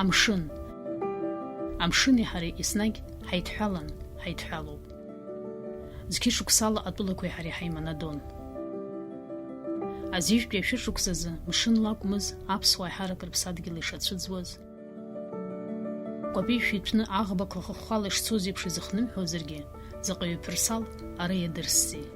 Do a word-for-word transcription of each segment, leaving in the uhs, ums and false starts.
Амшын. Амшыни ҳареи еснагь ҳаидҳәалан, ҳаидҳәалоуп. Зқьышықәсала атәылақәеи ҳареи ҳаиманадон. Азижәтәи ашәышықәсазы мшынла акәмыз аԥсуаа аиҳарак рыԥсадгьыл ишацәыӡуаз, кәапеишәа иҭәны аӷбақәа хыхәхәала ишцоз еиԥш изыхнымҳәуазаргьы, заҟаҩы ԥырсал ара иадырсзеи?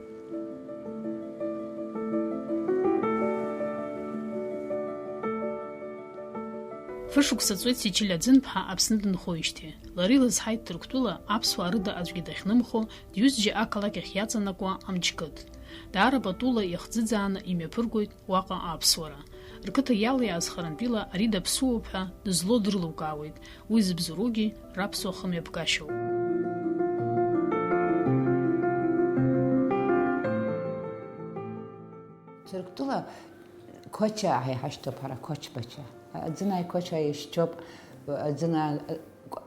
Фышықәса ҵуеит Сичилиа Ӡынԥҳа Аԥсны дынхоижьҭеи. Лара илызҳаит Ҭырқәтәыла аԥсуаа рыда аӡәгьы дахьнымхо, дҩызжьа ақалақь ахь иаҵанакуа амчкыд. Даара патула иахӡыӡааны имҩаԥыргоит уаҟа аԥсуара. Рқыҭа иалиааз харантәила ари даԥсуоуп ҳәа дызлоу дрылукаауеит, уи зыбзоуроугьы раԥсуа хымҩаԥгашьоуп. Ҭырқәтәыла Қәачаа ҳәа иҳашьҭоуп ҳара, Қәачбача. Аӡынааи Қәачаа еишьцәоуп, Аӡына-,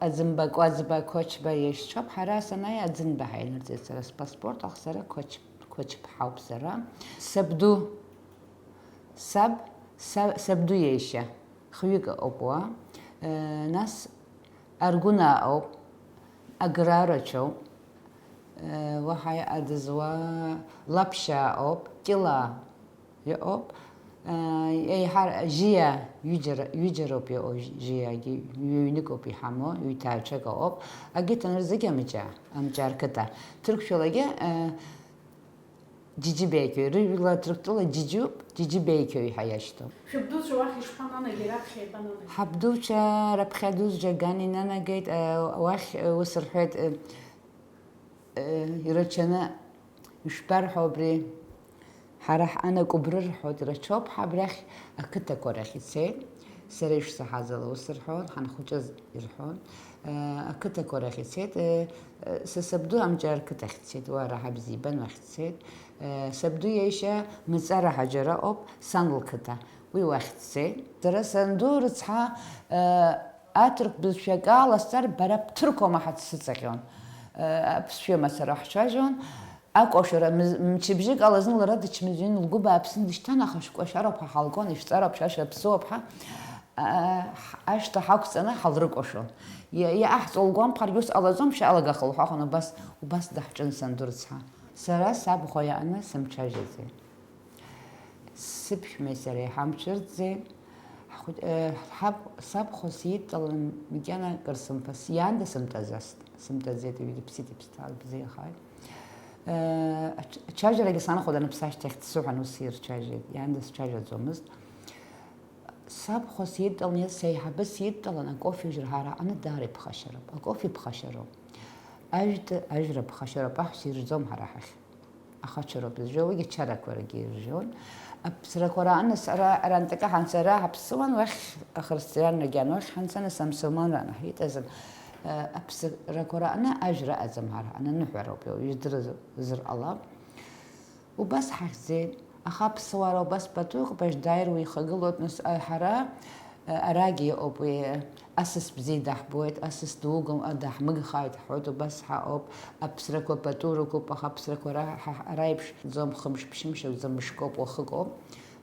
Аӡымба, Кәаӡба, Қәачба еишьцәоуп. Ҳара санааи Аӡынба ҳәа инырҵеит сара спаспорт ахь, сара Қәач-, Қәачба ҳауп сара. Сабду, саб, са-, сабду иеишьа, хҩык ыҟоуп уа. Э, нас Аргәынаа ауп, Аграрачоуп, э, уаҳа иҟадызуа Лаԥшьаа ауп, Кьылаа иҟоуп, э, еиҳа Жьиа, ҩыџьара, ҩыџьароуп иҟоу, Жь-, Жьиагьы ҩ-, ҩныкоуп иҳамоу, ҩ-ҭаацәак ауп, агьыҭ анырзыгь Амҷаа, Амҷаа рқыҭа. Ҭырқәшәалагьы, э, Џьиџьибеиқьоу, рыжәла Ҭырқәтәыла Џьиџьу, Џьиџьибеиқьоу ҳәа иашьҭоуп. Шәабдуцәа уахь ишԥананагеи, раԥхьа ибананагеи? Ҳабдуцәа раԥхьа дузџьа ган инанагеит, э, уахь, э, ус рҳәеит, э, э, ирацәаны ишбарҳәо абри, ҳара ҳанаку убры рҳәоит, ирацәоуп ҳа абрахь ақыҭақәа рахь ицеит. Сара ишсаҳаз ала ус рҳәон, ҳанхәыҷыз ирҳәон. Э, ақыҭақәа рахь ицеит, э, э, са сабду Амҷаа рқыҭахь дцеит, уа Раҳаб Зибан уахь дцеит. Э, сабду иашьа Мыҵара Ҳаџьара ауп, сан лқыҭа, уи уахь дцеит. Сара санду рыцҳа, э, аҭырқә бызшәа акы аласҵар, бара бҭырқәама ҳәа дсыҵаҟьон. Э, аԥсшәа мацара ҳцәажәон. Акәашара, мыз-, мчыбжьык ала зны лара дычмазаҩын, лгәы бааԥсын дышьҭан, аха шәкәашароуп ҳәа ҳалгон, ишәҵароуп, шәа шәаԥсыуоуп ҳәа, а, ҳ-, ашҭа ҳақәҵаны ҳалрыкәашон. Иа-, иааҳҵо лгәамԥхаргьы ус ҟалаӡом, шәалагах лҳәахын, убас, убас даҳҿын санду рыцҳа. Сара сабхәа иааны сымцәажәаӡеит. Сыԥшәмеи сареи ҳамҽырӡеит. Ҳхәыҷ-, э, ҳаб-, сабхәа сидтәалан макьана кыр сымфаст, иаанда сымтәаӡаст, сымтәаӡеит, уигьы ԥсит, иԥсҭа-, бзиахааит. Э, ач-, ачажәарагьы санхәа даныԥсы ашьҭахь дсыҳәан ус ирцәажәеит, иаанда сцәажәаӡомызт. Сабхәа сидтәалан, сеиҳабы сидтәалан акофе ижәра ҳара аҟны даара иԥхашьароуп, акофе иԥхашьароуп. Ажәтә-, ажәра ԥхашьароуп, аҳәса иржәӡом ҳара ҳахь. Ахацәа роуп изжәуа, уигьы чарақәа ргьы иржәуан. Аԥсрақәа рааны сара арантәи ҳанцара ҳаԥсуан, уахь ахристианрагьы ан уахь ҳанцаны самсылманра анаҳиҭаз, э, аԥсрақәа рааны ажәра ыҟаӡам ҳара, аныҳәароуп иоу, ижәдырзар ҟалап. Убас ҳахьӡеит, аха аԥсуара убас пату иҟоуп, ажь дааир уихагылоит, нас, э, ҳара, э, арагьы иҟоуп уи, асас бзиа даҳбоит, асас дугым, а, даҳмыгхааит ҳҳәоит, убас ҳаҟоуп, аԥсрақәа пату рықәуп, аха аԥсрақәа ара, ҳа, ара еиԥш ӡом, хымш-ԥшьымш ауӡом, мышкоуп, уахыкоуп.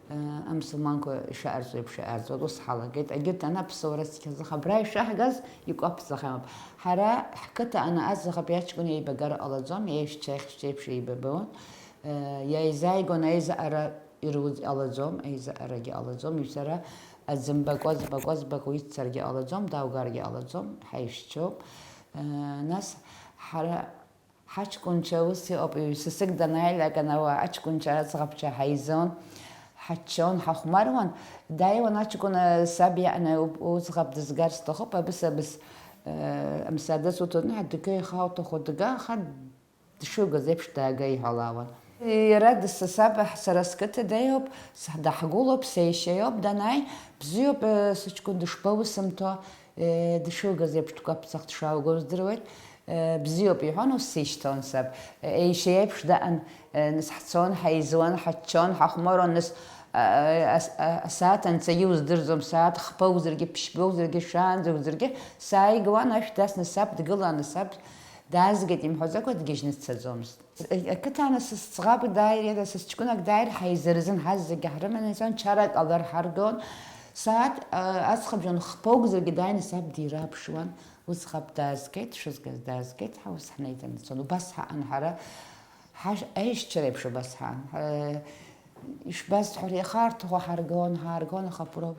Э, амсылманқәа ишаҟарҵо еиԥш иҟарҵоит, ус ҳалагеит. Егьырҭ ана аԥсуара цқьа зыҟам, абра ишаҳгаз икәаԥӡахьан. Ҳара ҳқыҭа ана аӡӷаб иаҷкәын еибагара ҟалаӡом, иеишьцәа ахьча еиԥш еибабон. Э, иааизааигон аизаҟара ируӡ ҟалаӡом, аизаҟарагьы ҟалаӡом, ишәара аӡымбакәа, збакәа, збакәа иццаргьы ҟалаӡом, дааугаргьы ҟалаӡом, ҳаишьцәоуп. Э, нас ҳара ҳаҷкәынцәа ус иҟоуп, ҩ-сасык данааилак, ана уа аҷкәынцәа аӡӷабцәа ҳаизон, ҳаччон, ҳахәмаруан, дааиуан аҷкәын, э, саб иаҟны, у-, уӡӷаб дызгар сҭахуп, абыс-абыс, э, амсада суҭоит, ҳа дыга ихауҭаху дыга, аха дшыгаз еиԥш даага иҳәалауан. Иара дысасаб, сара сқыҭа даиоуп, с-, даҳгәылоуп, сеишьа иоуп, данааи, бзиоуп, э, сыҷкәын дышԥаусымҭо, э, дшыгаз еиԥш дкәаԥцах дшаауго здыруеит, э, бзиоуп, иҳәон, ус сишьҭон саб. Э, еишьа иеиԥш даҟан, э, нас ҳцон, ҳаизуан, ҳаччон, ҳахәмаруан, нас, э, ас-, а-, асааҭ анцагьы уздырӡом, сааҭ хԥа узаргьы, ԥшьба узаргьы, шаанӡа узаргьы, сааигауан ашә дасны саб дгыланы саб Даазгеит имҳәаӡакәа дгьежьны дцаӡомызт. Ақыҭа анасыс ӡӷабк дааир, иада сас ҷкәынак дааир, ҳаизырзын, ҳазегьы ҳрыманы ицон, чарак ала рҳаргон, Сааҭ, а, аҵхыбжьон хԥа акәзаргьы дааины саб дирааԥшуан, ус ҟаб даазгеит, шәызгаз даазгеит, ҳа ус ҳнеиҵаны дцон. Убас ҳаҟан ҳара, ҳашь-, аишьцәа реиԥш убас ҳаан. Ҳа-, ишбасҳәара, иахарҭаху ҳаргон, ҳааргон, аха пра-,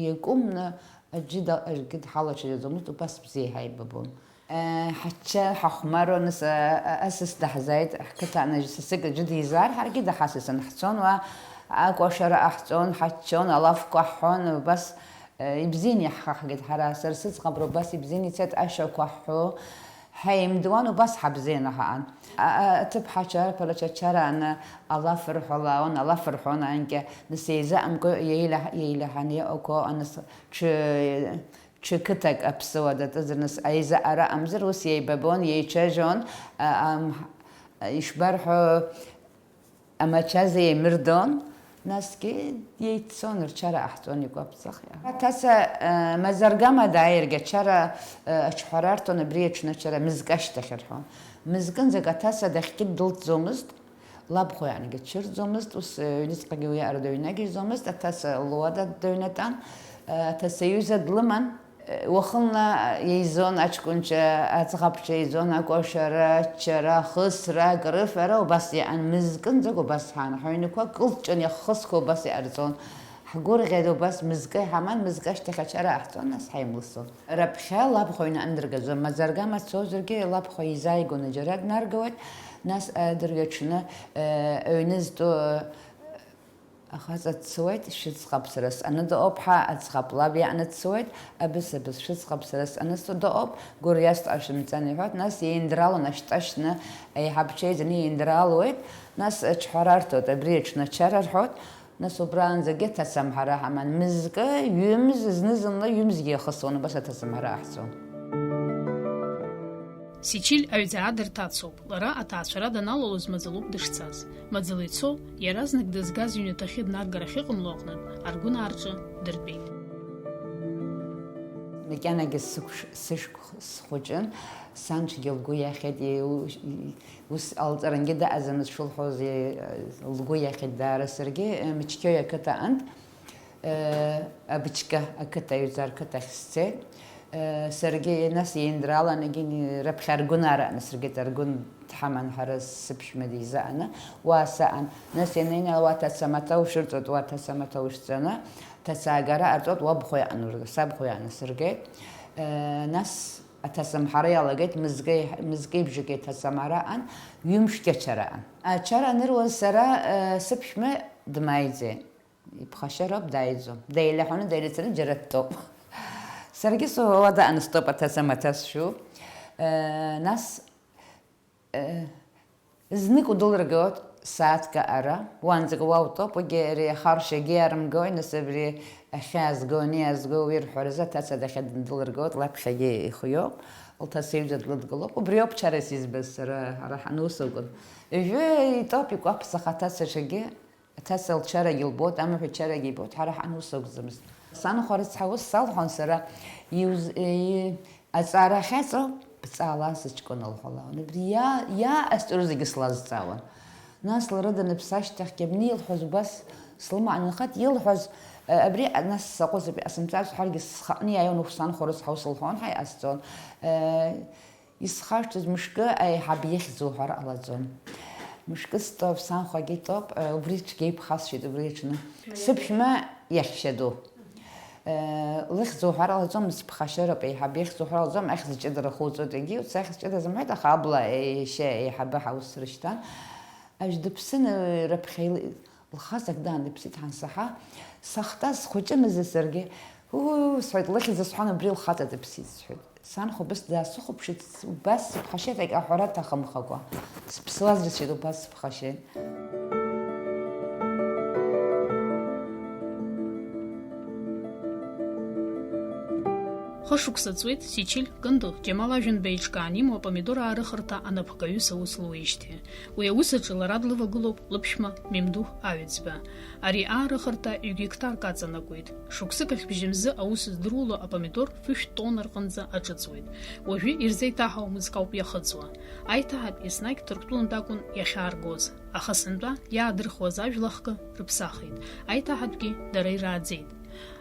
иакәымны аӡәы да-, аӡәгьы дҳалацәажәаӡомызт, убас бзиа ҳаибабон. Ҳачча ҳахәмаруан, ас, асас даҳзааит, ҳқыҭа анажә сасык аӡәы дизаар, ҳаргьы даҳасасын, ҳцон уа, акәашара ҟаҳҵон, ҳаччон, алафқәа ҳҳәон, убас, ибзианы иаҳхахгеит ҳара, сара сыӡӷабра убас ибзианы ицеит, ашәақәа ҳҳәо, ҳаимдуан, убас ҳабзианы ҳаҟан. А, а, аҭыԥҳацәа арԥарацәа ачара аны алаф рҳәалаауан, алаф рҳәон анкьа, нас еизаҟамкәа еилаҳ-, еилаҳаны иҟақәоу, аныс ҽы-, Ҽы қыҭак аԥсыуа датәызар, нас, аиза ара амзар, ус еибабон, еицәажәон, а, ам, ишбарҳәо, амацәаз еимырдон, насгьы еиццон, рчара ҟаҳҵон игәаԥҵах. Аҭаца, а, Мазаргама дааиргьы ачара, а, аҽҳәара арҭон, абри аҽны ачара мызкы ашьҭахь рҳәон. Мызкынӡак аҭаца дахьгьы ддәылҵӡомызт. Лабхәа иаангьы дцәырҵӡомызт, ус, э, ҩныҵҟагьы уиаҟара дыҩнагьежьӡомызт, аҭаца луада дыҩнатәан, э, аҭаца иҩыза длыман, э, уахынла еизон аҷкәынцәа, аӡӷабцәа еизон, акәашара, аччара, ахысра, акрыфара, убас иаан, мызкынӡак убас ҳаан, ҳаҩнқәа кылҷҷан иахысхуа убас иҟарҵон. Ҳгәырӷьеит убас мызкы иҳаман, мызкы ашьҭахь ачара ҟаҳҵон, нас ҳаимлысон. Раԥхьа лабхәа аҩны андыргазон, Мазаргама дцозаргьы лабхәа изааигәаны џьара днаргауеит, нас, э, дырҩаҽны, э, аҩны зтәу, э, ахаҵа дцуеит, шәыӡӷаб сара сҟаны дыҟоуп, ҳа аӡӷаб лаб иаҟны дцуеит, абыс-абыс шәыӡӷаб сара сҟаны дыҟоуп, гәырҩас дҟашәымҵан иҳәоит, нас иеиндралон ашьтәа шьны аиҳабцәа еизаны иеиндралуеит, нас аҿҳәара арҭоит, абри аҽны ачара рҳәоит, Нас убраанӡагьы ҭацамҳара ҳаман, мызкы, ҩымз, зны-зынла ҩымзгьы иахысуан, убас аҭацамҳара аҳҵон. Сичиль аҩӡаа дырҭацоуп, лара аҭаацәара даналалоз маӡалоуп дышцаз. Маӡала ицо, иаразнак дызгаз иҩнаҭахьы днаргар ахьыҟамло аҟнытә, Аргәынаа рҿы дыртәеит. Макьанагьы сықәш-, сышықәс хәыҷын, саншәгьы лгәы иахьеит, иу-, Ус ҟалҵарангьы даҟаӡамызт шылҳәоз, лгәы иахьеит даара саргьы, Мычқьои ақыҭа ант, Абычка ақыҭа, аҩӡа рқыҭахь сцеит. Саргьы нас иеиндралан, егьин раԥхьа Аргәынаа раҟны сыргеит, Аргәын дҳаман ҳара сыԥшәма дизаҟаны, уа саҟан. Нас ианеинала уа ҭацамаҭа ушырҵоит, уа ҭацамаҭа ушҵаны, ҭацаагара ҟарҵоит, уабхәа иаҟны, сабхәа иаҟны сыргеит. Нас Аҭацамҳара иалагеит, мызкеи, мызкеи бжаки аҭацамҳара аан, ҩымшгьы ачара аан. Ачара аныруаз сара, э, сыԥшәма дмааиӡеит. Иԥхашьароуп, дааиӡом. Деилаҳәаны деилацаны џьара дтәоуп. Саргьы суада аныстәоуп, аҭацамаҭа сшәу. Э, нас, э, Знык удәылыргоит, сааҭк аҟара, уанӡак уа утәоуп, уигьы ари ахаршәагьы иарымгои, нас абри ахьаа зго, аниаа зго уи рҳәаразы аҭаца дахьа дындәылыргоит, лаԥхьагьы ихиоуп, лҭаца иҩыза длыдгылоуп, убриоуп чарас избаз сара, ара ҳанусукын. Ҩажәа итәоуп икәаԥсах аҭаца ҽагьы, Аҭаца лчарагьы лбоит, амаҳә ачарагьы ибоит, ҳара ҳан ус акәӡамызт. Санхәа рыцҳа ус салҳәон сара, иуз-, и-, аҵара ахьаҵоу, бҵаала сыҷкәын лҳәалаауан. Убри иа-, иааҟасҵо рызегьы слазҵаауан. Нас лара даныԥсы ашьҭахьгьы абни илҳәоз убас слыман инхеит, илҳәоз, э, абри, нас саҟәыҵып, иҟасымҵар сҳәаргьы схаҟны иааиуан, ух, санхәа рыцҳа ус лҳәон ҳәа иҟасҵон. Э, Исхашҭыз мышкы аиҳаб ихьӡ уҳәар ҟалаӡом. Мышкы стәоуп, санхәагьы итәоуп, э, убри цәгьа иԥхасшьеит, убри аҽны. Сыԥшәма иаҳәшьа ду. Э, лыхьӡ уҳәар ҟалаӡом, сыԥхашьароуп, аиҳаб ихьӡ уҳәар ҟалаӡом, ахьӡ ҷыдара хуҵоит, егьи ус ахьӡ ҷыда зымҳәеит, аха абла еишьа еиҳабы ҳаус срышьҭан. Аӡә дыԥсны раԥхьа ил-, Лхаҵак даан дыԥсит ҳансаҳа, сахҭаз схәыҷымызт саргьы, уу, сҳәеит, лыхьӡ сҳәан, убри лхаҵа дыԥсит, сҳәеит. Санхәа убыс даасыхәаԥшит, убас сыԥхашьеит, акы аҳәара аҭахымхакәа. Сыԥсуаз џьысшьеит, убас сыԥхашьеит. Хышықәса ҵуеит Сичиль Кындыӷ Џьамал Ажәанба еиҿкааны имоу апомидор аарыхырҭа анапхгаҩыс аус луеижьҭеи. Уи аус аҿы лара длывагылоуп лыԥшәма Мемдуҳ Аҩӡба. Ари аарыхырҭа ҩ-гектарк аҵанакуеит. Шықәсык ахьбжьы мзы аус здыруло апомидор фышә тонна рҟынӡа аҿыҵуеит. Уажәы ирзеиҭаҳауа мызк ауп иахыҵуа. Аиҭаҳатә еснагь Ҭырқәтәылантә акәын иахьааргоз, аха сынтәа иаадырхуаз ажәлахкы рыԥсахит, аиҭаҳатәгьы дара ирааӡеит.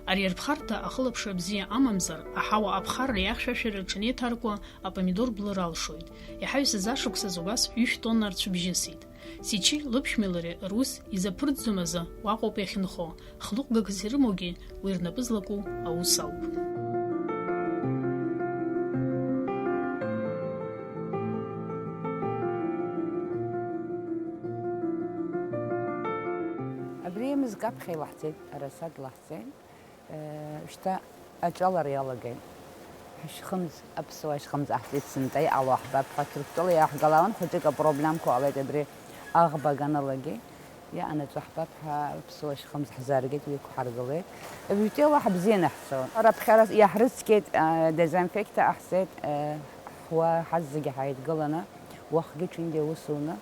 Ари арԥхарҭа ахылаԥшра бзиа амамзар, аҳауа аԥхарра иахьшәашәара рҽанеиҭаркуа, апомидор блыр алшоит. Иҳаҩсыз ашықәсазы убас ҩышә тонна рцәыбжьысит. Сичи лыԥшәмеи лареи рус изаԥырҵӡом азы уаҟоуп иахьынхо, хныҟәгагас ирымоугьы уи рнапы злаку аус ауп. Абри мызк аԥхьа илаҳҵеит, арасат лаҳҵеит. Шьҭа аҿалара иалагеит. Ҳашьхымз, аԥсуа ашьхымз аҳҭеит, сынтәа иҟало аҳбап ҳәа Ҭырқәтәыла иааҳгалауан, хәыҷык апроблемқәа ҟалеит абри аӷба аганалагьы. Иаанаҵәо ҳбап ҳәа аԥсуа ашьхымз ҳзааргеит, уи ықәҳаргылеит. Абжьтәи алаҳ бзианы ҳцон. Раԥхьара иаҳрыцқьеит, а, дезинфекта ҟаҳҵеит, а, ҳуа ҳазегьы ҳааидгыланы. Уахгьы-ҽынгьы аус уны,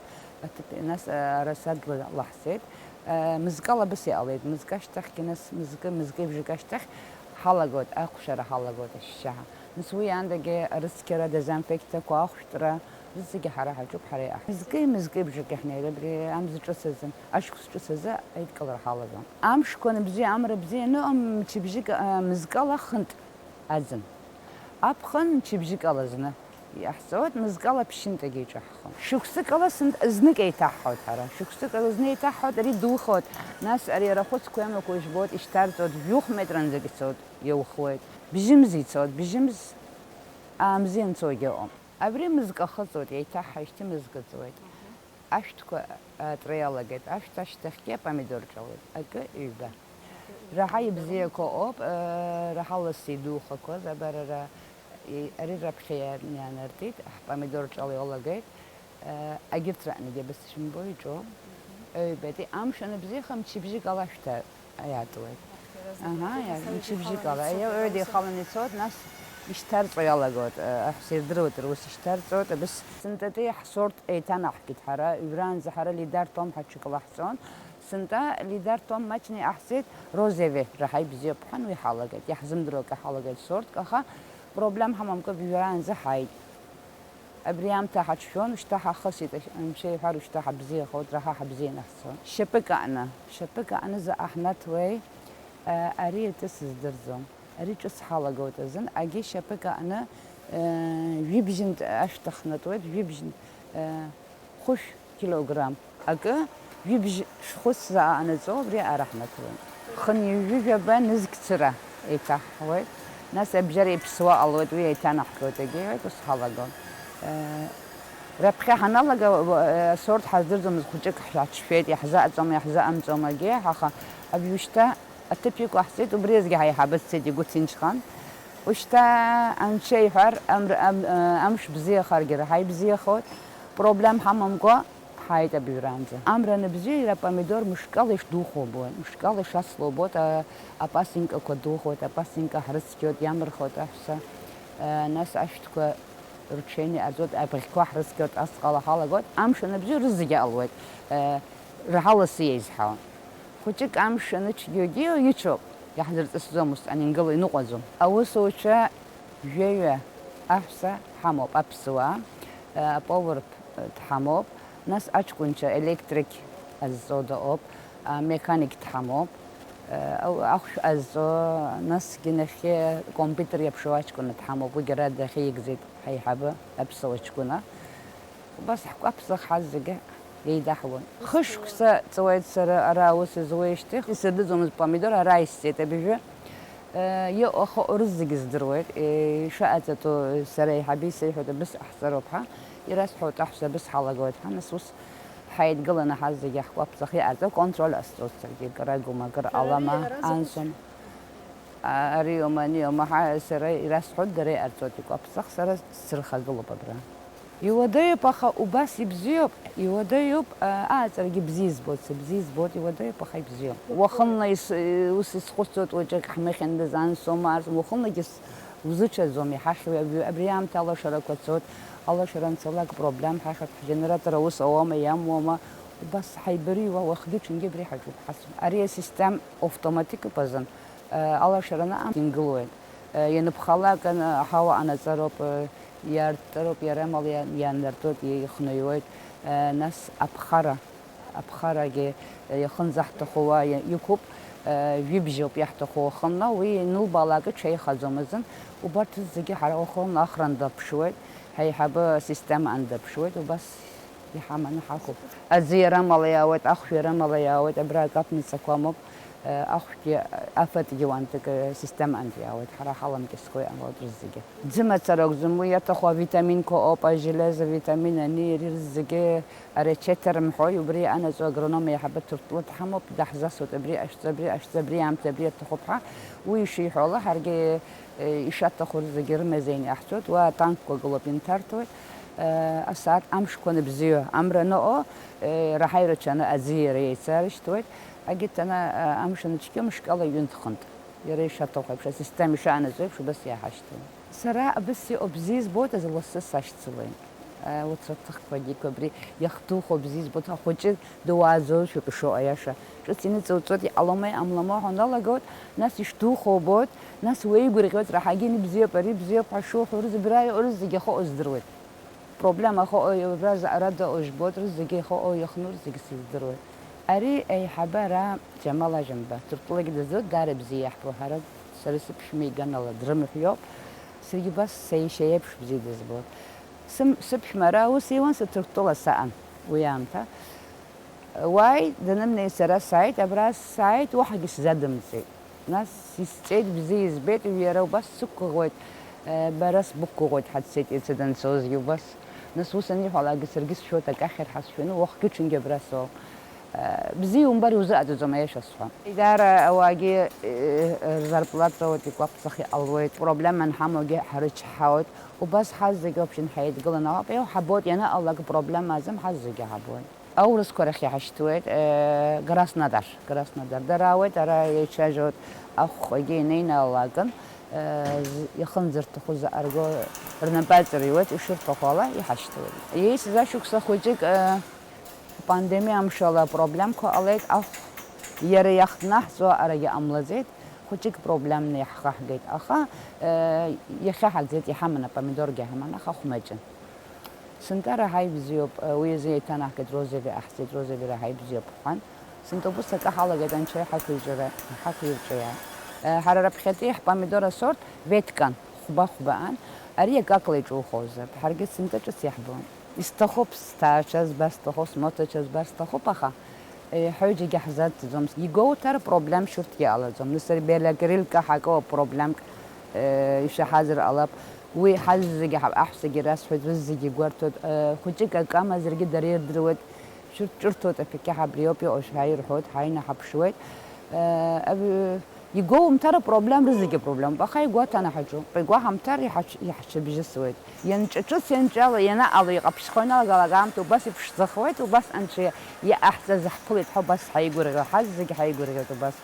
аҭыԥ, нас, а, арасатә ла-, лаҳҵеит. А, мызкала абас иҟалеит, мызк ашьҭахьгьы, нас мызкы, мызкы-бжак ашьҭахь ҳалагоит, ахәшара ҳалагоит ашьшьаҳәа. Нас уи аандагьы арыцқьара, дезинфекциақәа, ахәшәтәра, зегьы ҳара ҳаҿуп, ҳара иаҳ-, мызки, мызки-бжаки ҳнеира, абри амза ҿыц азы, ашықәс ҿыц азы аидкылара ҳалагон. Амшқәа анбзиа, амра бзиа аныҟам, мчыбжьык, а, мызкала хынтә аӡын. Аԥхын мчыбжьыкала зны. Иаҳҵоит, мызкала ԥшьынтәагьы иҿаҳхон. Шықәсыкала сынтә-, знык еиҭаҳҳауеит ҳара. Шықәсыкала зны еиҭаҳҳауеит, ари духоит. Нас ари арахәыцқәа иамақәа ижәбоит, ишьҭарҵоит, жәохә метранӡагь ицоит, иаухуеит. Бжьымз ицоит, бжьымз аамзи анцогьы ыҟам. Абри мызк ахыҵуеит, еиҭаҳҳаижьҭеи мызк ыҵуеит. Ашәҭқәа аатра иалагеит, ашәҭ ашьҭахьгьы апомидор ҿалоит, акы, ҩба. Раҳа ибзиақәа ыҟоуп, э, раҳа лассы идухақәаз, абар ара, и-, ари раԥхьа иа-, иаанартит, ҳпомидор ҿала иалагеит, э, агьырҭ раҟнагьы абас ишәымбо иҿоуп. Ҩбатәи амш аныбзиаха, мчыбжьык ала ашәҭ иаатуеит. Аҳа, иа-, мчыбжьык ала. Иа-, ҩбатәи ихаланы ицоит, нас ишьҭарҵо иалагоит, э, аҳәса ирдыруеит, рус ишьҭарҵоит, абас. Сынтәатәи ҳсорт еиҭанаҳкит ҳара, ҩраанӡа ҳара Лидар Том ҳәа ҽык лаҳҵон. Сынтәа Лидар Том маҷны иҟаҳҵеит, Розеве раҳа ибзиоуп ҳәан уи ҳалагеит. Иаҳзымдыруа акы ҳалагеит сортк, аха проблем ҳамамкәа ҩраанӡа ҳааит. Абри аамҭа ҳаҿшәон, шьҭа ҳахысит, анцәа иҳәар, шьҭа ҳабзиахоит, раҳа ҳабзианы ҳцон. Шьапык аҟны, шьапык аҟны заҟа ҳнаҭуеи, ари аҿы сыздырӡом. Ари ҿыц ҳалагоит азын, агьи шьапык аҟны, э, жәибжьынтә ашәҭ ахнатуеит, жәибжьынтә, э, хәышә килограмм акы, жәибжь шәхәыц заҟа анаҵоу, убри ара ҳнаҭуеит. Хынҩажәижәаба нызқь цыра еиҭаҳҳауеит. Нас абжьара иԥсуа ҟалоит, уи еиҭанаҳгоит, егьиуеит, ус ҳалагон. Э, раԥхьа ҳаналага, э, асорт ҳаздырӡомызт, хәыҷык ҳаҽшәеит, иаҳзаҟаҵома, иаҳзаҟамҵомагьы, аха абжьушьҭа аҭыԥ иқәаҳҵеит, убри азгьы ҳаиҳабы дцеит, игәы ҭынчхан. Ушьҭа анцәа иҳәар, амр-, ам-, амш бзиахаргьы раҳа ибзиахоит, проблем ҳамамкәа ҳааит абыҩраанӡа. Амра аныбзиа, иара апомидор мышкала ишдухо убоит, мышкала ишасло убоит, а-, апасынкақәа духоит, апасынка ҳрыцқьоит, иамырхуеит аҳәса. Э, нас ашәҭқәа рҽеины иҟарҵоит, абӷьқәа ҳрыцқьоит, асҟала ҳалагоит. Амш аныбзиоу рызегьы ҟалоит, э, раҳа лассы еизҳауан. Хәыҷык амш аныцәгьоугьы ичоуп, иаҳзырҵысӡом, усҟан ингыло иныҟәаӡом. Аусуцәа жәаҩа аҳәса ҳамоуп, аԥсуаа, э, аповар дҳамоуп, нас аҷкәынцәа електрик азҵо дыҟоуп, амеханик дҳамоуп, э, ау-, ахәшә азҵо, насгьы нахьхьи компиутер иаԥшуа аҷкәын дҳамоуп, уигьы ара дахьигӡеит ҳаиҳабы, аԥсуа ҷкәына. Убас ҳкәаԥ-ҵых ҳазегьы еидаҳуан. Хышықәса ҵуеит сара ара аус зуеижьҭеи, исырдыӡомызт помидор, ара исҵеит абыжәы. Э, иҟахо рызегьы здыруеит, э, ишыҟаҵатәу сара еиҳабы исеиҳәоит, абыс ҟаҳҵароуп ҳәа, ирасҳәоит аҳәса абыс ҳалагоит ҳәа, нас ус ҳаидгыланы ҳазегьы ҳкәаԥ-ҵых иҟарҵо, контроль ҟасҵоит саргьы, кыр агума, кыр алама, анцәа. А, ариоума, аниоума, ҳа, сара ирасҳәоит, дара иҟарҵоит икәаԥ-ҵых, сара сырхагылоуп абра. Иуадаҩуп, аха убас ибзиоуп, иуадаҩуп, а, ааҵрагьы бзиа избоит, сыбзиа избоит, иуадаҩуп, аха ибзиоуп. Уахынла ис-, ус исхәыцуеит, уаҵәык ҳмыхьындаз, анс аума, арс, уахынлагьы с-, узыцәаӡом, иҳахьуеи абри, абри аамҭа алашарақәа цоит, алашара анцалак проблем ҳахьып, ҳгенератор аус ауама, иамуама, убас ҳаибарыҩуа, уахгьы-ҽынгьы абри ҳаҿуп ҳацу. Ари асистем автоматикоуп азын. Алашараны ингылоит. Ианԥхалак аҳауа анаҵароуп, иартароуп, иара амала иа-, ианартоит, ихнаҩуеит. Нас аԥхара, аԥхарагьы иахынӡаҳҭаху уа иа-, иқәуп. Жәибжьоуп иаҳҭаху уахынла, уи анылбаалак иҽеихаӡом азын. Убарҭ зегьы ҳара уахынла ахран даԥшуеит, ҳаиҳабы асистемаан даԥшуеит, убас иҳаманы ҳақәуп. Аӡы иара амала иаауеит, ахәшә иара амала иаауеит, абра акапницақәа амоуп, ахәшәгьы, афатәгьы уантәык асистемаантә иаауеит, ҳара ҳаламкьыскәа иҟалоит рызегьы. Ӡымацара акәӡам, уи иаҭаху авитаминқәа ыҟоуп, ажелеза, витамин, ани, ари рызегьы аречета рымҳәои, убри анаӡо агроном еиҳабы Ҭырқәтәыла дҳамоуп, даҳзасуеит, абри ҟашәҵа, абри ҟашәҵа, абри аамҭа, абри аҭахуп ҳәа, уи ишиҳәо ала, ҳаргьы, э, ишаҭаху зегьы рымазеины иаҳҵоит, уа атанкқәа гылоуп, инҭарҭәоит, э, асааҭ амшқәа аныбзиоу, амра аныҟоу, э, раҳаҩрачаны аӡи иареи еицарышьҭуеит, агьыҭ ана, э, амш аныцәгьо мышкала ҩынтә-хынтә, иара ишаҭаху еиԥш, асистема ишаанаӡо еиԥш, убас иааҳашьҭуеит. Сара абас иҟоу бзиа избоит азы лассы сашьцылеит. Уцәа ҭыхқәагьы абри иахдухо бзиа избоит, ахәыҷы дыуааӡозшәа ишыҟоу аиаша. Ҿыц иныҵоуҵоит, иҟалома, иҟамлама ҳәа уналагоит, нас ишдухо убоит, нас уеигәырӷьоит, раҳагьы ани бзиоуп, ари бзиоуп ҳәа шуҳәо, рызбра иҟоу рызегьы ахыҟоу здыруеит. Проблема ахыҟоу убра заҟара дыҟоу жәбоит, рызегьы ахыҟоу иахну рызегьы сыздыруеит. Ари аиҳабы ара Џьамал Ажәамба, Ҭырқәтәылагьы дызоуп, даара бзиа иаҳбо, ҳара, сара сыԥшәма иганала дрымҳәоуп, саргьы убас сеишьа еиԥш бзиа дызбоит. Сым-, сыԥшәма ара аус иуан, сыҭырқәтәыла саан уи аамҭа. Уааи, данымнеи сара сааит, абра сааит, уаҳагьы сзадымҵеит. Нас исҵеит, бзиа избеит, уи иара убас сықәгәыӷуеит, э, бара сбықәгәыӷуеит, ҳа дцеит иацы данцозгьы убас. Нас ус аниҳәалакгьы саргьы сшәоит, акы ахьыр ҳазшәаны, уахгьы-ҽынгьы абра соуп. Э, бзиа умбар иузыҟаҵаӡом, аиаша сҳәа. Даара ауаагьы, э, рзарплата икәаԥҵах иҟалуеит, проблема анҳамоугьы ҳрычҳауеит. Убас ҳазегьы общин ҳаидгыланы ауп, иуҳабоит, ианаҟалалак проблема азым, ҳазегьы ҳабоит. Аурысқәа рахь иҳашьҭуеит, э, Краснодар, Краснодар. Дара ауеит, ара еицәажәоит, ахәхәагьы инеины алакын, э, з-, иахынӡарҭаху заҟа ргәы рнапы аҵырҩуеит, ишырҭаху ала иҳашьҭуеит. Иеисыз ашықәса хәыҷык, э, апандемиа амшала апроблемқәа ҟалеит, ахә иара иахҭнаҳҵо арагьы ҟамлаӡеит, хәыҷык проблемны иаҳхаҳгеит, аха, э, иахьаҳагӡеит, иҳаман, апомидоргьы ҳаман, аха ахә маҷын. Сынтәа раҳа ибзиоуп, уи азы еиҭанаҳгеит, Розеви аҳҵеит, Розеви раҳа ибзиоуп ҳҳәан. Сынтәа убыс акы ҳалагеит, анцәа иҳақәирҵәара, иҳақәирҵәиааит. Ҳара раԥхьатәи ҳпомидор асорт веткан, хәба-хәбаан, ари акакла иҿухозар, ҳаргьы сынтәа ҿыц иаҳбон. Исҭахуп сҭаацәа збар сҭахуп, смоҭацәа збар сҭахуп, аха, Ҳҩыџьагьы ҳзаҭӡом. Игәоуҭар, проблем шьурҭгьы ҟалаӡом. Нас ари белокрылка ҳакоуп, проблемк, э, ишәаҳазар ҟалап. Уи ҳазегьы ҳа-, аҳәсагьы расҳәоит, рызегьы гәарҭоит. Э, хәыҷык акы амазаргьы дара ирдыруеит. Шәырҭ ҿырҭуеит, аԥхьа ҳабри ауп иҟоу, шәааи рҳәоит, ҳааины ҳаԥшуеит. Э, аб-, игәоумҭар апроблем, рызегьы апроблемоуп, аха игәаҭаны ҳаҿуп. Игәаҳамҭар иҳач-, иҳаҽыбжьысуеит. Ианҿаҿыц, ианҿала, ианаҟало, иҟаԥшьхо ианалагалак аамҭа убас иԥшӡахуеит, убас анцәа иҟаҳҵаз ҳԥылеит ҳәа убас ҳаигәырӷьо, ҳазегьы ҳаигәырӷьоит убас.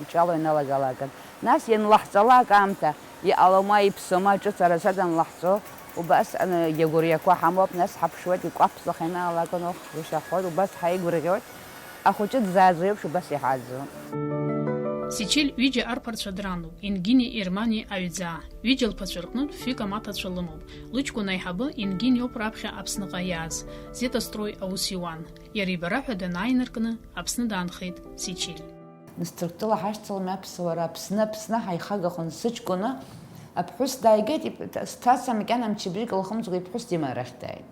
Иҿало ианалагалакан. Нас ианлаҳҵалак аамҭа, иҟалома, иԥсома, ҿыц арацәа данлаҳҵо, убас, аны, иагәырҩақәа ҳамоуп, нас ҳаԥшуеит, икәаԥӡахо ианаалакан, оҳ, рушьахоит, убас ҳаигәырӷьоит. Ахәыҷы дзааӡо еиԥш убас иҳааӡо. Сичиль ҩыџьа арԥарцәа дрануп, Ингини Ермани аҩӡаа. Ҩыџьа лԥацәа рҟнытә фҩык амаҭацәа лымоуп. Лыҷкәын аиҳабы Ингини ауп раԥхьа Аԥсныҟа иааз, Зетастрой аус иуан. Иара ибара ҳәа данааиныркны, Аԥсны даанхеит Сичиль. Нас Ҭырқәтәыла ҳашьцылами аԥсуара, Аԥсны, Аԥсны ҳаихагахон сыҷкәыны. Аԥҳәыс дааигеит, иб-, ҭ-, сҭаца макьана мчыбжьык лхымҵкәа иԥҳәыс дима арахь дааит.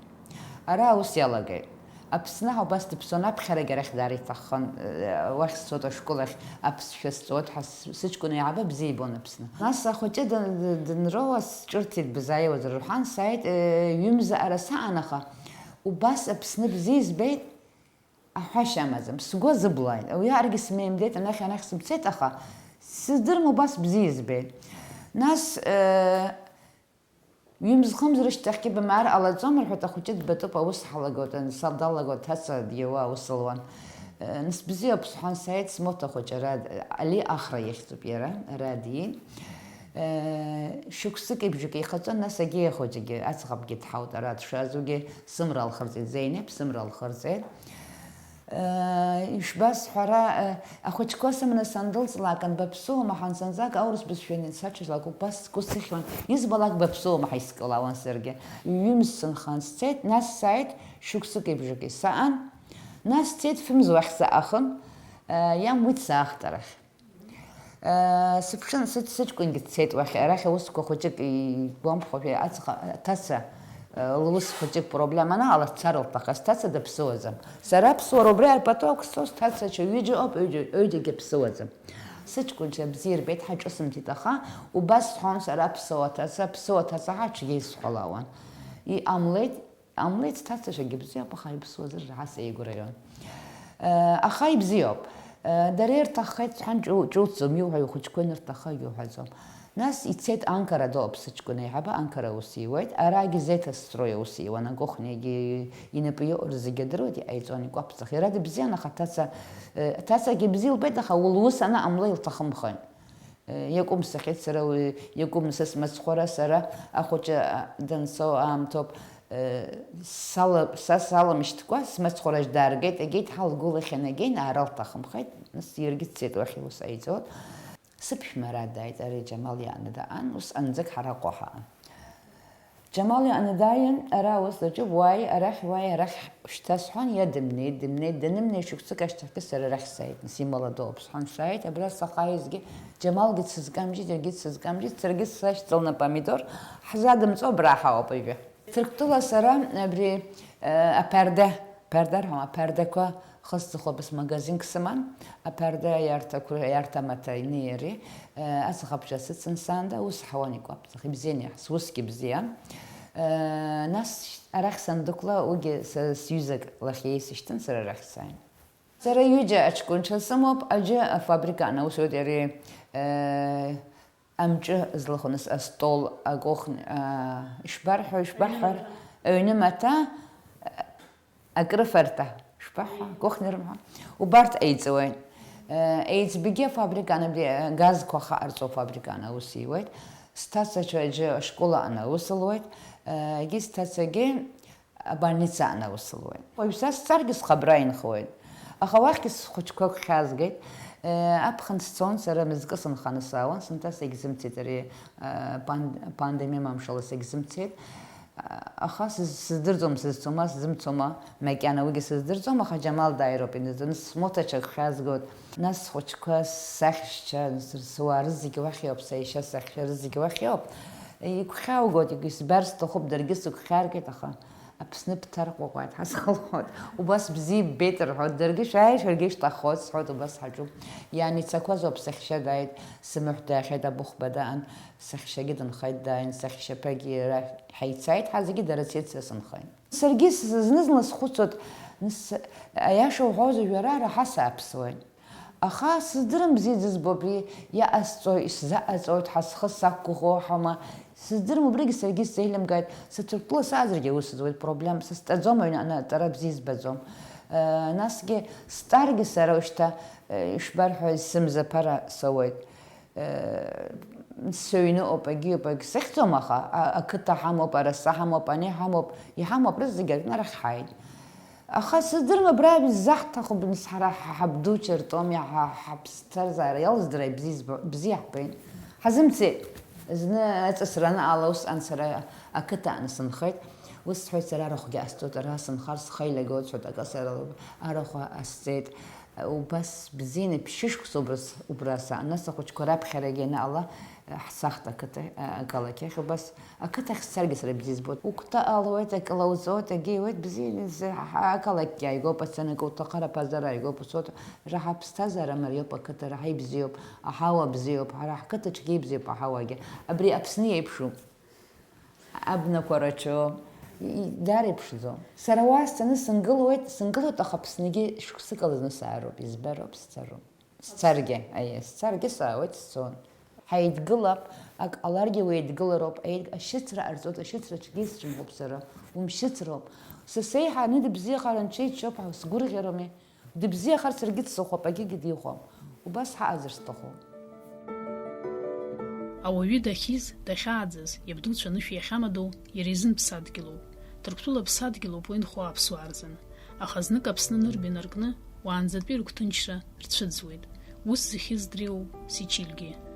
Ара аус иалагеит. Аԥсны ҳа убас дыԥсон, аԥхьарагьы арахь даара иҭаххан, э, уахь сцоит ашкол ахь, аԥсшәа сҵоит ҳәа с-, сыҷкәын еиҳабы бзиа ибон Аԥсны. Нас ахәыҷы дын-, д-, дынроуа сҿырҭит бзааиуазар рҳәан, сааит, э, ҩымза ара саан, аха убас Аԥсны бзиа избеит, аҳәашьа амаӡам, сгәы азыблааит. Уиаҟарагьы смеимдеит, анахь-анахь сымцеит, аха сыздырам убас бзиа избеит. Нас, э, Ҩымз-хымз рышьҭахьгьы бымаар ҟалаӡом, рҳәоит, ахәыҷы дбатәуп, аус ҳалагоит, анса далагоит, ҭаца диуа аус луан. Э, нас бзиоуп, сҳәан, сааит смоҭа хәыҷ ара, Али Ахра ихьӡуп иара, ара диит. Э, шықәсыки бжаки ихаҵон, нас агьи ахәыҷгьы, аӡӷабгьы дҳаут ара дшазугьы, сымра лхырҵеит, Зеинеԥ сымра лхырҵеит. Ишбасҳәара, ахәыҷқәа сыманы сандәылҵлак, анбаԥсуама ҳәа, сынӡак аурыс бызшәа саҽжәлак убас сгәы сыхьуан, избалак баԥсуама ҳәа искылауан саргьы. Ҩымз сынхан сцеит, нас сааит, шықәсыки бжаки саан, нас сцеит фымз уахь саахын, иамуит саахт арахь. Сыԥшын, сыҷ-, сыҷкәынгьы дцеит уахь, арахь аусқәа хәыҷык игәамԥхошәа, аҵх-, аҭаца, лус хәыҷык проблема анаҟала дцар лҭахыз, сҭаца даԥсыуаӡам. Сара аԥсуара убри арбатәы ақәсҵо, сҭаца ҩыџьа ауп, ҩыџьа-, ҩыџьагьы ԥсыуаӡам. Сыҷкәынцәа бзиа рбеит, ҳаҿысымҭит, аха убас сҳәон сара аԥсуа ҭаца, аԥсуа ҭаца ҳәа аҽгьы исҳәалауан. Иҟамлеит, Амлеит сҭацашьагьы бзиоуп, аха иԥсуазар ҳа сеигәырӷьон. Э, аха ибзиоуп. Э, дара ирҭаххеит сҳәан, ҿу-, ҿуҭӡом, иуҳәа ихәыҷқәа инырҭаххагьы уҳәаӡом. Нас ицеит Анкара ду аԥсыҷкәын еиҳабы, Анкара аус иуеит, арагьы Зеҭа Строи аус иуан, акухниагьы инапы иоур зегьы адыруеит, иҟаиҵон, икәаԥҵах. Иара дыбзиан, аха ҭаца, э, ҭацагьы бзиа лбеит, аха улус анаҟамла илҭахымхеит. Иакәым сахьеит сара уи, иакәым са смацхәара, сара ахәыҷы, а, данцо аамҭоуп, э, сала-, са саламшьҭкәа смацхәараж дааргеит, егеит ҳалгәылахьан, егеин аара лҭахымхеит, нас иаргьы дцеит уахь, иус аиҵоит. Сыԥшәмара дааит, ари Џьамал иааны даан, ус анӡак ҳара ҟәа ҳаан. Џьамал иааны дааин, ара аус лаҿуп, уааи, арахь уааи, арахь шьҭа сҳәан, иа дымнеит, дымнеит, данымнеи шықәсык ашьҭахьгьы сара арахь сааит, нас имала дыҟоуп сҳәан, сааит, абра сахьааизгьы Џьамалгьы дсызкамжьит, иаргьы дсызкамжьит, саргьы сашьцыланы апомидор ҳзадымҵо абра ҳауп, ижәы. Ҭырқәтәыла сара абри, э, аԥарда, ԥарда рҳәом, аԥардақәа хысҵыхуа абас магазинк сыман, аԥарда аиарҭақәа, аиарҭа амаҭәа инеи иареи, э, аҵх аԥша сыцын саанда, ус ҳауан икәаԥҵах, ибзиан иаҳ-, сусгьы бзиан. Э, нас арахь сандәықәла, уигьы са сҩызак лахь иеисышьҭын, сара арахь сааин. Сара ҩыџьа аҷкәынцәа сымоуп, аӡәы афабрикаҟны аус иуеит, иара, э, амҿы злахәны астол, акухня, а, ишбарҳәо, ишбаҳҳәар, аҩны маҭәа, акрыфарҭа, шбаҳҳәа, акухня рымҳәа, убарҭ еиҵауеит. Э, еиҵбагьы афабрикаҟны, абри, э, газқәа ахаҟарҵо афабрикаҟны аус иуеит. Сҭацацәа аӡәы ашкол аҟны аус луеит, э, егьи сҭацагьы абольницаҟны аус луеит. Уажә са сцаргьы схабра инхоит. Аха уахьгьы схәыҷқәа гәхьаазгеит. Э, аԥхын сцон, сара мызкы сынханы саауан, сынтәа сегьзымцеит ари, э, пан-, пандемиа амшала сегьзымцеит. Аха сыз-, сыздырӡом, сызцома, сзымцома, макьана уигьы сыздырӡом, аха Џьамал дааироуп, инызҵо, нас смоҭацәа гәхьаазгоит, нас схәыҷқәа, сахьшьцәа, сыруаа рызегьы уахь иоуп, саишьа, саҳәшьа рызегьы уахь иоуп. Игәхьааугоит, исбар сҭахуп, даргьы сыгәхьааргеит, аха Аԥсны бҭарҟәаҟәааит, ҳазхылхуеит. Убас бзиа иббеит рҳәоит, даргьы шәааи, шәаргьы ишәҭаххоит сҳәоит, убас ҳаҿуп. Ианицақәазоуп, саҳәшьа дааит, сымаҳә даахьеит, абыхәба даан. Саҳәшьагьы дынхеит, дааин, саҳәшьаԥагьы иара ҳаицааит, ҳа зегьы дара цеит, са сынхеит. Саргьы с-, зны-зынла схәыцуеит, нас, аиаша уҳәозар, жәара раҳа сааԥсуеит. Аха сыздырам бзиа дызбо абри иҟасҵои, исзаҟаҵоит ҳәа, схы сақәгәыӷуа ҳәа ма, сыздырам, убригьы саргьы сзеилымкааит, са Ҭырқәтәыла саазаргьы аус зуеит, проблема, сызтәаӡом аҩны анаҟаҵара бзиа избаӡом. Э, насгьы стәаргьы сара ушьҭа, э, ишбарҳәо, сымзаԥара соуеит. Сыҩны ыҟоуп, егьи ыҟоуп, егь-, сыхьӡом, аха, а-, ақыҭа ҳамоуп, араса ҳамоуп, ани ҳамоуп, иҳамоуп, рызегь аҩны арахь ҳааит. Аха сыздырам, абра изаҳҭаху, нас ҳара ҳа-, ҳабдуцәа ртәоми, ҳа-, ҳаԥсҭазаара иалздыра бзиа збо-, бзиа ҳбеит. Ҳазымцеит. Зны аҵысра анаҟала усҟан сара ақыҭа ааны сынхеит. Ус сҳәеит, сара арахәгьы ҟасҵоит, ара сынхар схы еилагоит, сҳәоит, акы сара арахә ҟасҵеит. Убас бзианы ԥшьышықәса убра с-, убра саан, нас ахәыҷқәа раԥхьарагьы анаҟала, ҳцахт ақыҭа, ақалақь ахь, убас ақыҭахь сцаргьы сара бзиа збоит. Укәта алуеит, акы лауҵоит, акгьы иуеит, бзианы з-, ҳа-, ақалақьгьы ааигәоуп, ацаны акы уҭахар аԥазара ааигәоуп, усоуҭ, раҳа аԥсҭазаара мариоуп, ақыҭа раҳа ибзиоуп, аҳауа бзиоуп, ҳара ҳқыҭаҿгьы ибзиоуп аҳауагьы. Абри Аԥсны иеиԥшуп. Абнақәа рацәоу, и-, и-, дара иԥшӡоу. Сара уа сцаны сынгылоит, сынгылоит, аха Аԥсныгьы шықәсык ала зны саароуп, избароуп, сцароуп. Сцаргьы, аиеи, сцаргьы саауеит, сцон. Ҳаидгылап, ак ҟаларгьы уеидгылароуп, аид-, ашьыцра ҟарҵоит, ашьыцра аҽгьы исцәымӷуп сара, умшьыцроуп. Са сеиҳа ани дыбзиахар анцәа иччоуп ҳәа сгәырӷьарами? Дыбзиахар саргьы дсыхәап, акгьы диухәап. Убас ҳаҟазар сҭахуп. Ауаҩы дахьиз, дахьааӡаз, иабдуцәа анышә иахьамадоу, иара изын ԥсадгьылуп. Ҭырқәтәыла ԥсадгьылуп уи нхо аԥсуаа рзын. Аха знык Аԥсны анырба инаркны, уаанӡатәи рыгәҭынчра рцәыӡуеит. Ус зыхьыз дреиуоуп Сичильгьы.